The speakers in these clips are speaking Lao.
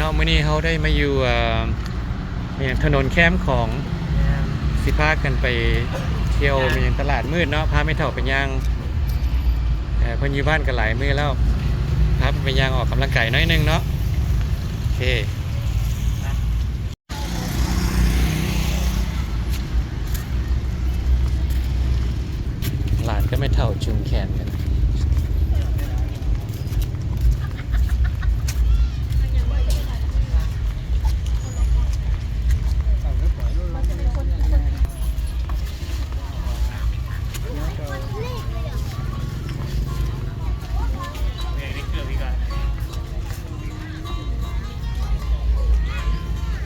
ເອົາ ມື້ນີ້ເຮົາໄດ້ມາຢູ່ ເອີ ແມ່ນຫຍັງ ຖະໜົນແຄມຂອງ ແມ່ນ ຊິພາກັນໄປທ່ຽວ ແມ່ນຫຍັງ ຕະຫຼາດມືດເນາະ ພາແມ່ເຖົ້າໄປຍ່າງ ເອີ ເພິ່ນຢູ່ບ້ານກໍຫຼາຍມື້ແລ້ວ ພາເພິ່ນໄປຍ່າງອອກກຳລັງກາຍໜ້ອຍໜຶ່ງເນາະ ໂອເຄ. ຫຼານກັບແມ່ເຖົ້າຈູງແຂນກັນ.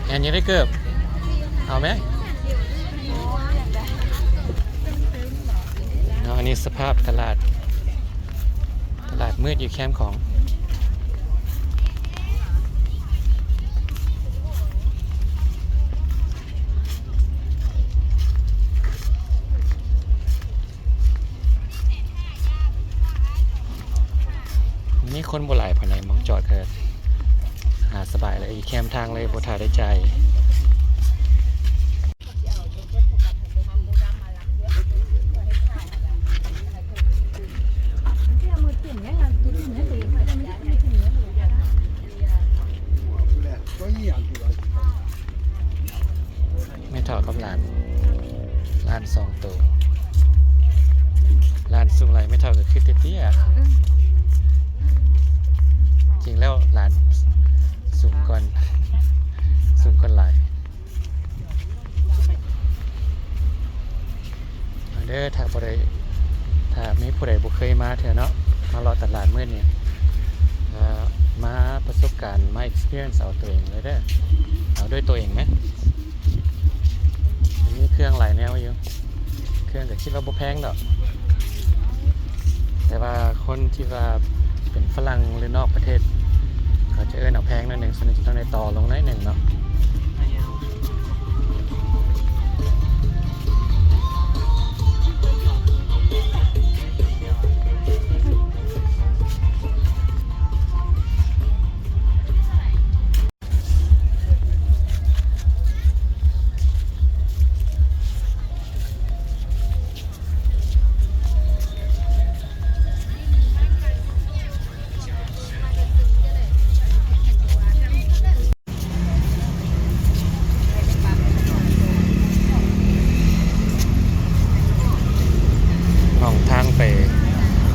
ແອນ ຢາກໄດ້ເກີບ ເອົາໄໝ? ເນາະ ອັນນີ້ສະພາບຕະຫຼາດ ຕະຫຼາດມືດຢູ່ແຄມຂອງ. ມີຄົນບໍ່ຫຼາຍປານໃດ ໝ່ອງຈອດກໍຫາສະບາຍເລີຍ ຢູ່ແຄມທາງເລີຍ ບໍ່ຖ້າໄດ້ຈ່າຍ. ແມ່ເຖົ້າກັບຫຼານ ຫຼານສອງໂຕ ຫຼານສູງຫຼາຍ ແມ່ເຖົ້າກໍຄືເຕ້ຍໆ ອືມ ຈິງແລ້ວຫຼານສູງກ່ອນ ສູງກ່ອນຫຼາຍ. ມາເດີ ຖ້າບໍ່ໄດ້ ຖ້າມີຜູ້ໃດບໍ່ເຄີຍມາເທື່ອເນາະ ມາເລາະຕະຫຼາດມື້ນີ້ ເອີ ມາປະສົບການ ມາ experience ເອົາຕົວເອງເລີຍເດີ ເອົາດ້ວຍຕົວເອງນະ ມີເຄື່ອງຫຼາຍແນວຢູ່ ເຄື່ອງກໍຄິດວ່າບໍ່ແພງດອກ ແຕ່ວ່າຄົນທີ່ວ່າເປັນຝຣັ່ງ ຫຼື ນອກປະເທດ ເຂົາຈະເອີ້ນເອົາແພງໜ້ອຍໜຶ່ງ ສະນັ້ນຈຶ່ງຕ້ອງໄດ້ຕໍ່ລົງໜ້ອຍໜຶ່ງເນາະ. ຮ່ອງທາງໄປ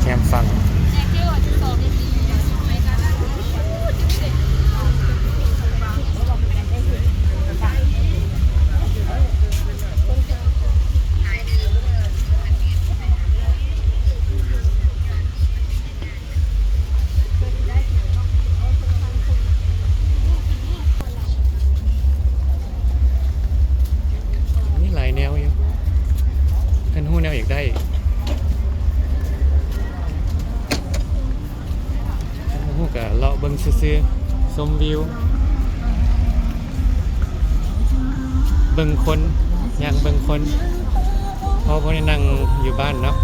ແຄມຝັ່ງ. ມີຫຼາຍແນວຢູ່ ຄັນຮູ້ແນວຢາກໄດ້ ບໍ່ຮູ້ກະເລາະເບິ່ງຊື່ໆ ຊົມວິວ ເບິ່ງຄົນ ຍ່າງເບິ່ງຄົນ ເພາະບໍ່ໄດ້ນັ່ງຢູ່ບ້ານເນາະ.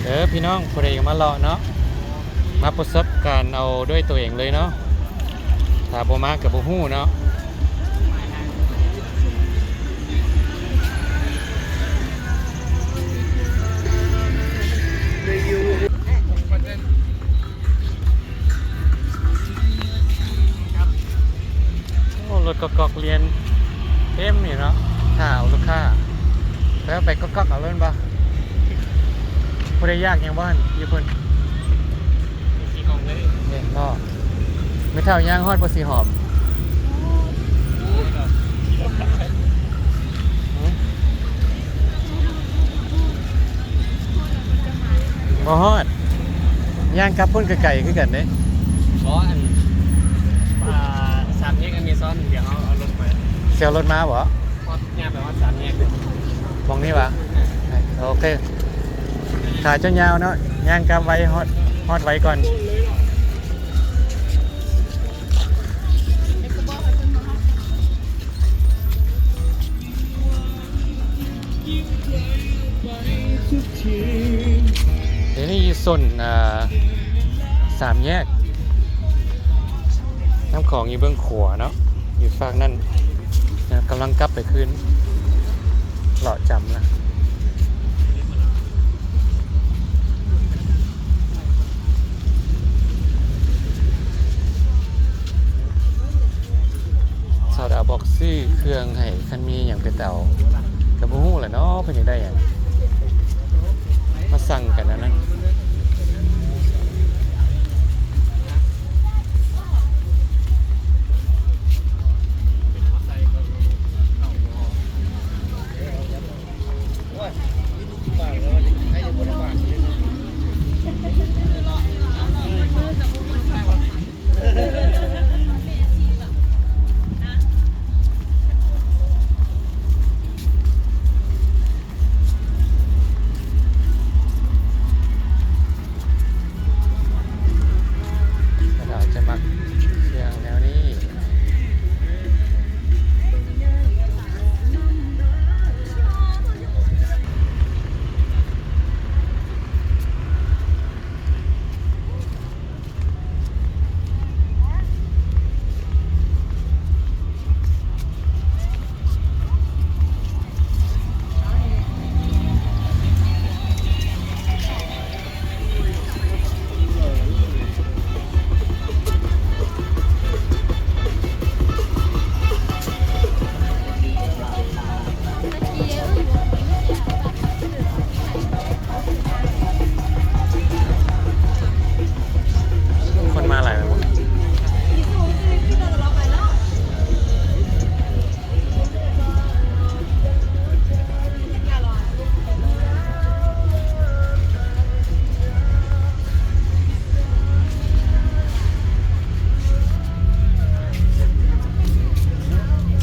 ເດີພີ່ນ້ອງ ຜູ້ໃດຢາກມາເລາະເນາະ ມາປະສົບການເອົາດ້ວຍຕົວເອງເລີຍເນາະ ຖ້າບໍ່ມາກໍບໍ່ຮູ້ເນາະ. ໂອ້ ລົດກອກໆລຽນເຕັມຢູ່ເນາະ ຖ້າເອົາລູກຄ້າ ແລ້ວໄປກອກໆເອົາເລີຍແມ່ນບໍ່? ຜູ້ໃດຢາກຫຍັງບໍ່ຫັ້ນ ຢູ່ພຸ້ນ ມີສີ່ຫ້ອງເລີຍ ນີ້ເນາະ. ແມ່ເຖົ້າຍ່າງຮອດບໍ່ສີຫອມ? ບໍ່ຮອດ ຍ່າງກັບພຸ້ນກໍໄກຄືກັນເດ້. ບໍ່ ອັນ ອ່າ ສາມແຍກອາເມຊອນ ດຽວເຮົາເອົາລົດໄປ. ຊິເອົາລົດມາບໍ່? ຮອດ ຍ່າງໄປຮອດສາມແຍກ. ໝ່ອງນີ້ຫວາ? ເອີ ໂອເຄ ຂາເຈົ້າຍາວເນາະ ຍ່າງກັບໄວ ຮອດ ຮອດໄວກ່ອນ. ໂຊນ ອ່າ ສາມແຍກນ້ຳຂອງຢູ່ເບື້ອງຂວາເນາະ ຢູ່ຟາກນັ້ນນະ ກຳລັງກັບໄປຄືນ ເລາະຈຳລະ. ຊາວດາວບອກຊື້ເຄື່ອງໃຫ້ ຄັນມີຫຍັງໄປເຕົາ ກໍບໍ່ຮູ້ແຫຼະເນາະ ເພິ່ນຢາກໄດ້ຫຍັງ ມາສັ່ງກັນອັນນັ້ນ. ແລ້ວກໍຈະມັກເຄື່ອງແນວນີ້. ຄົນມາຫຼາຍແມ່ນບໍ່?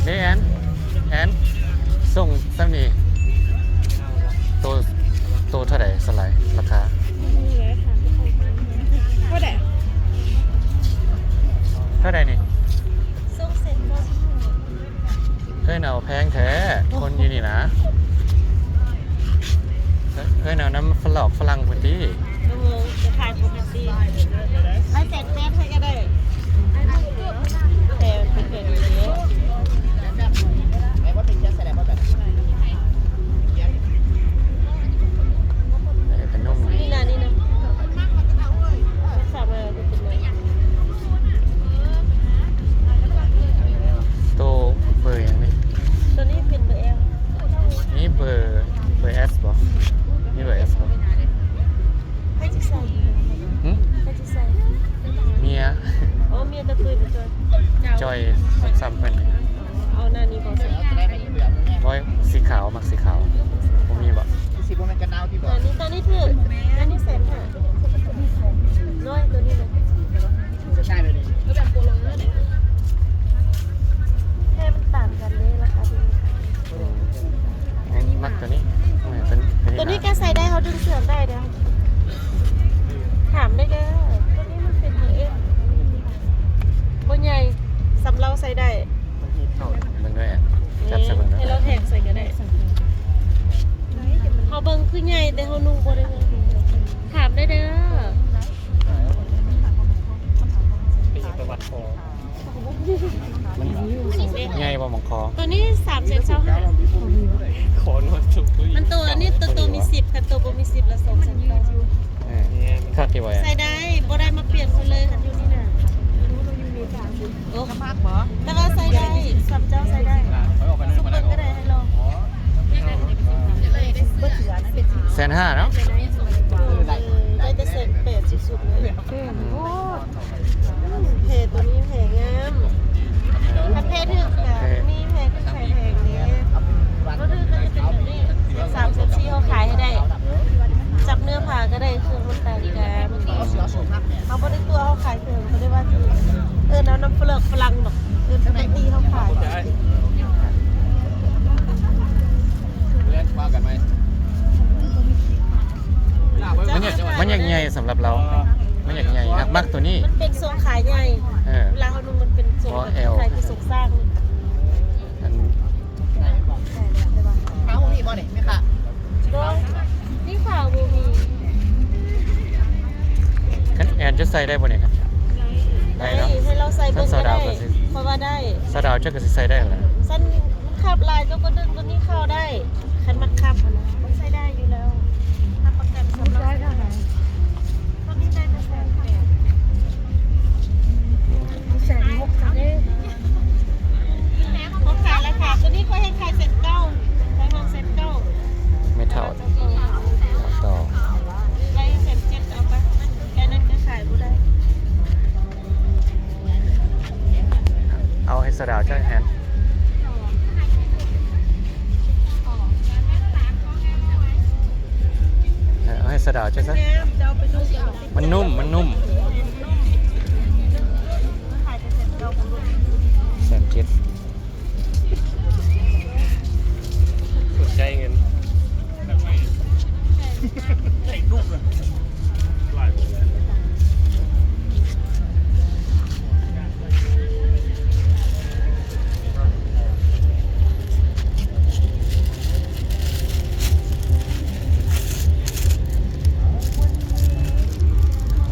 ເດ້ ແອນ ແອນ ສົ່ງຊ່ຳນີ້ ໂຕ ໂຕເທົ່າໃດ ສະໄລ ລາຄາ ເທົ່າໃດ ເທົ່າໃດນີ້? ສົ່ງເຊັນເກົ້າສິບຫ້າ. ເອີ້ນເອົາແພງແທ້ ຄົນຢູ່ນີ້ນະ ເອີ້ນເອົານຳຝຣັ່ງ ຝຣັ່ງພຸ້ນຕິ. ໂອ້ໂຫ ຈະຂາຍປົກກະຕິ ໃຫ້ແສນແປດໃຫ້ກໍໄດ້ ແຕ່ມັນເປັນແບບນີ້ເດ້ ເອີ ເປັນໜຸ່ມ ນີ້ນະ ນີ້ນະ ສາມາດເປັນໜຸ່ມ. ໂຕເບີຫຍັງນີ້? ໂຕນີ້ເປັນເບີແອລ ມີເບີ ເບີແອສບໍ່? ມີເບີແອສບໍ່? ໃຜຊິໃສ່? ຫຶ? ໃຜຊິໃສ່? ເມຍ ໂອ້ ເມຍຕາຕຸ້ຍບໍ່ຈ່ອຍ ຈ່ອຍ ຊ້ຳເພິ່ນ ເອົາໜ້ານີ້ບໍ່? ໂອ້ຍ ສີຂາວ ມັກສີຂາວ ບໍ່ມີບໍ່? ຊິບໍ່ແມ່ນກັນໜາວຕິບໍ່? ອັນນີ້ ຕອນນີ້ຖືກ ອັນນີ້ແສນຫ້າ ນ້ອຍ ໂຕນີ້ນະ. ແຄ່ມັນຕ່າງກັນເດ້ ລາຄາໂຕນີ້ ມັກໂຕນີ້ ເອີ ໂຕນີ້ ໂຕນີ້ກໍໃສ່ໄດ້ ເຮົາດຶງເສື້ອໄດ້ເດ້ ຖາມໄດ້ເດີ ໂຕນີ້ມັນເປັນເບີເອັມ ບໍ່ໃຫຍ່ ສ່ຳລາວໃສ່ໄດ້ ເບິ່ງເດີ ຈັບໃສ່ເບິ່ງເດີ ໃຫ້ລາວແທກໃສ່ກໍໄດ້ ເຮົາເບິ່ງຄືໃຫຍ່ ແຕ່ເຮົານຸ່ງບໍ່ໄດ້ ຖາມໄດ້ເດີ. ເປັນຫຍັງໄປວັດຄໍ? ມັນໃຫຍ່ບໍ່ໝອງຄໍ? ໂຕນີ້ສາມແສນຊາວຫ້າ ຂໍນອນຈຸກ ມັນໂຕອັນນີ້ໂຕ ໂຕມີສິບ ຄັນໂຕບໍ່ມີສິບລະສອງແສນເກົ້າ. ເອີ ຄັກຢູ່ບໍ່? ໃສ່ໄດ້ ບໍ່ໄດ້ມາປ່ຽນເພິ່ນເລີຍ ຄັນຢູ່ນີ້ນະ. ໂອ້ ແຕ່ວ່າໃສ່ໄດ້ ສ່ຳເຈົ້າໃສ່ໄດ້ ຊຸມເບິ່ງກໍໄດ້ ໃຫ້ລອງ. ແສນຫ້າເນາະ? ເອີ ໄດ້ແຕ່ແສນແປດສຸດໆເລີຍ. ແພໂຕນີ້ແພງາມ ຄັນແພຖືກກະມີແພຂຶ້ນໄປແພງເດ້ ບໍ່ຖືກກະຈະເປັນແບບນີ້ ແສນສາມ ແສນສີ່ ເຮົາຂາຍໃຫ້ໄດ້ ຈັບເນື້ອຜ້າກະໄດ້ ເຄື່ອງມັນຕ່າງກັນ ເຮົາບໍ່ໄດ້ຕົວະ ເຮົາຂາຍເຄື່ອງ ບໍ່ໄດ້ວ່າຊິເອີ້ນເອົານຳຝຣັ່ງດອກ ເອີ້ນປົກກະຕິເຮົາຂາຍ. ມັນຢາກ ມັນຢາກໃຫຍ່ສຳລັບລາວ ມັນຢາກໃຫຍ່ ມັກ ມັກໂຕນີ້ ມັນເປັນຊົງຂາໃຫຍ່ ເອີ ເວລາເຮົານຸ່ງມັນເປັນຊົງ ແອລ ຄ້າຍຄືຊົງຊ້າງ ອັນ ຂາວບໍ່ມີບໍ່ນີ້ ແມ່ຄ້າ? ບໍ່ ນີ້ຂາວບໍ່ມີ. ໃສ່ໄດ້ບໍ່ນີ້? ໄດ້ເນາະ ໃຫ້ລາວໃສ່ເບິ່ງກໍໄດ້ ຂ້ອຍວ່າໄດ້ ສາວດາວເຈົ້າກໍຊິໃສ່ໄດ້ແຫຼະ ຊັ້ນມັນຄັບຫຼາຍ ເຈົ້າກໍດຶງຕົວນີ້ເຂົ້າໄດ້ ຄັນມັນຄັບຫັ້ນນະ ມັນໃສ່ໄດ້ຢູ່ແລ້ວ ຮັບປະກັນສຳລັບ ຕົວນີ້ໄດ້ແຕ່ແສນແປດ ແສນຫົກຊະເດ້ ບໍ່ຂາຍລາຄາ ຕົວນີ້ຂ້ອຍເຮັດຂາຍແສນເກົ້າ ຂາຍຫ້ອງແສນເກົ້າ ແມ່ເຖົ້າ ຕໍ່ ໄດ້ແສນເຈັດ ເອົາໄປ ແຄ່ນັ້ນກໍຂາຍບໍ່ໄດ້ ເອົາໃຫ້ສາວດາວຈັກແຜ່ນ ເອີ ເອົາໃຫ້ສາວດາວຈັກຊະ ມັນນຸ້ມ ມັນນຸ້ມ ແສນເຈັດ. ສົນໃຈເງິນ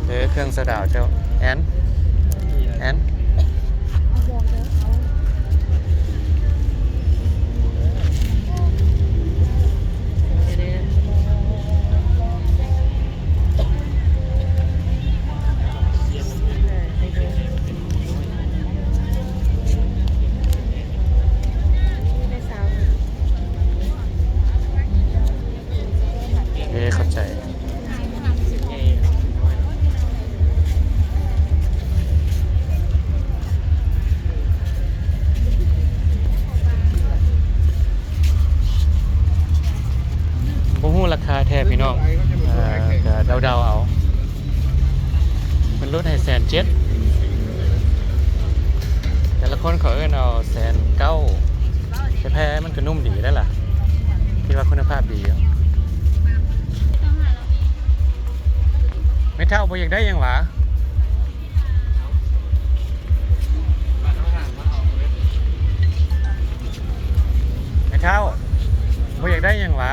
ເດີ ເຄື່ອງສະດາວເຈົ້າ ແອນ ແອນ ເອີ ເຂົ້າໃຈ ບໍ່ຮູ້ລາຄາແທ້ພີ່ນ້ອງ ເອີ ກະເດົາໆເອົາ ເພິ່ນຫຼຸດໃຫ້ແສນເຈັດ ແຕ່ລະຄົນເຂົາເອີ້ນເອົາແສນເກົ້າ ແທ້ໆມັນກະນຸ້ມດີໄດ໋ລະ ຄິດວ່າຄຸນນະພາບດີຢູ່. ແມ່ເຖົ້າບໍ່ຢາກໄດ້ຫຍັງຫວາ? ແມ່ເຖົ້າ ບໍ່ຢາກໄດ້ຫຍັງຫວາ?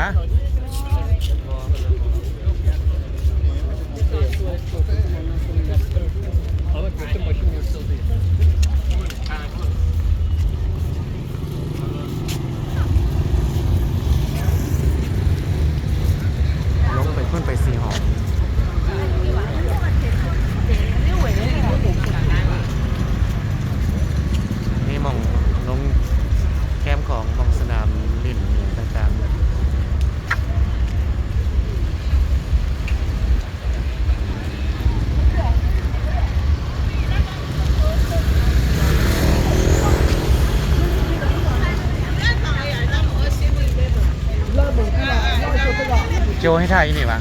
ລົງໄປພຸ້ນ ໄປສີຫອມ ນີ້ໝ່ອງລົງແຄມຂອງ ໝ່ອງສະໜາມຫຼິ້ນອີ່ຫຍັງຕ່າງໆ. ໂຈໃຫ້ຖ່າຍຢູ່ນີ້ຫວາ?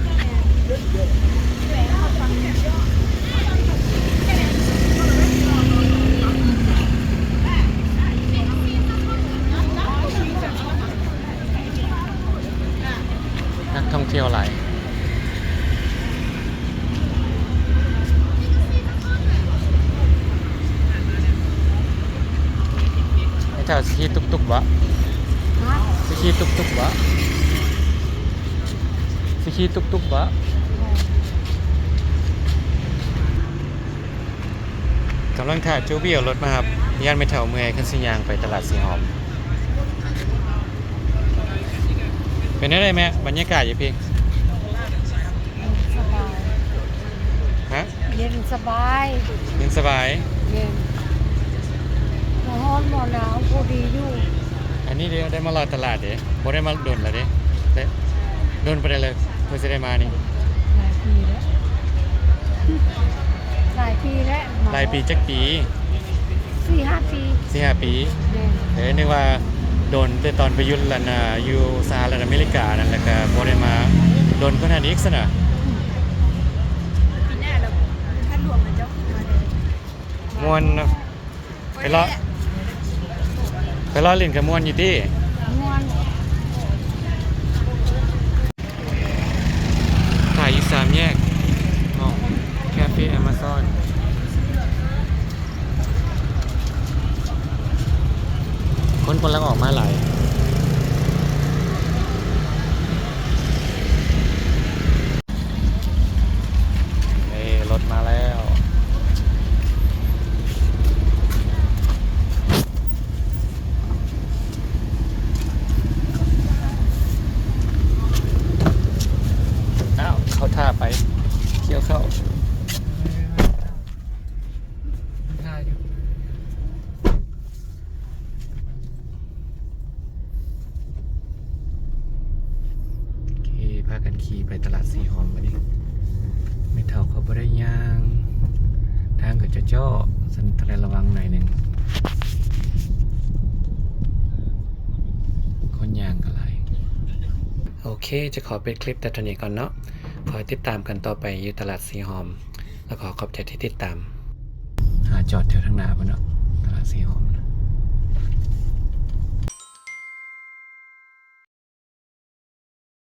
ນັກທ່ອງທ່ຽວຫຼາຍ. ເຈົ້າຊິຂີ່ຕຸກຕຸກບໍ່? ຮະ? ຊິຂີ່ຕຸກຕຸກບໍ່? ຊິຂີ່ຕຸກຕຸກບໍ່? ກຳລັງຖ້າໂຈບີເອົາລົດມາຮັບ ຢ້ານແມ່ເຖົ້າເມື່ອຍ ຄັນຊິຍ່າງໄປຕະຫຼາດສີຫອມ. ເປັນແນວໃດແມ່ ບັນຍາກາດຢູ່ພີ້? ສະບາຍ. ຮະ? ເຢັນສະບາຍ. ເຢັນສະບາຍ? ເຢັນ. ບໍ່ຮ້ອນບໍ່ໜາວ ພໍດີຢູ່. ອັນນີ້ເດ້ ໄດ້ມາເລາະຕະຫຼາດເດ້ ບໍ່ໄດ້ມາດົນແລ້ວເດ້ ໄດ້ ດົນປານໃດແລ້ວ ເພິ່ນຊິໄດ້ມານີ້? ຫຼາຍປີແລ້ວ ຫຼາຍປີແລ້ວ. ຫຼາຍປີຈັກປີ? ສີ່ຫ້າປີ. ສີ່ຫ້າປີ? ແມ່ນ. ເອີ ນຶກວ່າດົນແຕ່ຕອນໄປຢູ່ລະນາ ຢູ່ສະຫະລັດອາເມລິການັ້ນ ແລ້ວກະບໍ່ໄດ້ມາດົນປານນັ້ນອີກຊັ້ນນະ. ອືມ ປີໜ້າລະ ທ່ານຫຼວງເຂົາເຈົ້າຂຶ້ນມາແລ້ວ. ມ່ວນເນາະ. ໄປເລາະ ໄປເລາະຫຼິ້ນກະມ່ວນຢູ່ຕິ? ມ່ວນ. ຖ່າຍຢູ່ສາມແຍກ ເນາະ ຄາເຟອາມາຊອນ. ຄົນກຳລັງອອກມາຫຼາຍ. ເອີ ລົດມາແລ້ວ. ຂີ່ໄປຕະຫຼາດສີຫອມບັດນີ້ ແມ່ເຖົ້າເຂົາບໍ່ໄດ້ຍ່າງ ທາງກໍເຈາະໆ ຊັ້ນຕ້ອງໄດ້ລະວັງໜ້ອຍໜຶ່ງ ຄົນຍ່າງກໍຫຼາຍ. ໂອເຄ ຈະຂໍປິດຄລິບແຕ່ເທົ່ານີ້ກ່ອນເນາະ. ຄອຍຕິດຕາມກັນຕໍ່ໄປຢູ່ຕະຫຼາດສີຫອມ ແລ້ວກໍຂອບໃຈທີ່ຕິດຕາມ. ຫາຈອດແຖວທາງໜ້າພຸ້ນເນາະ.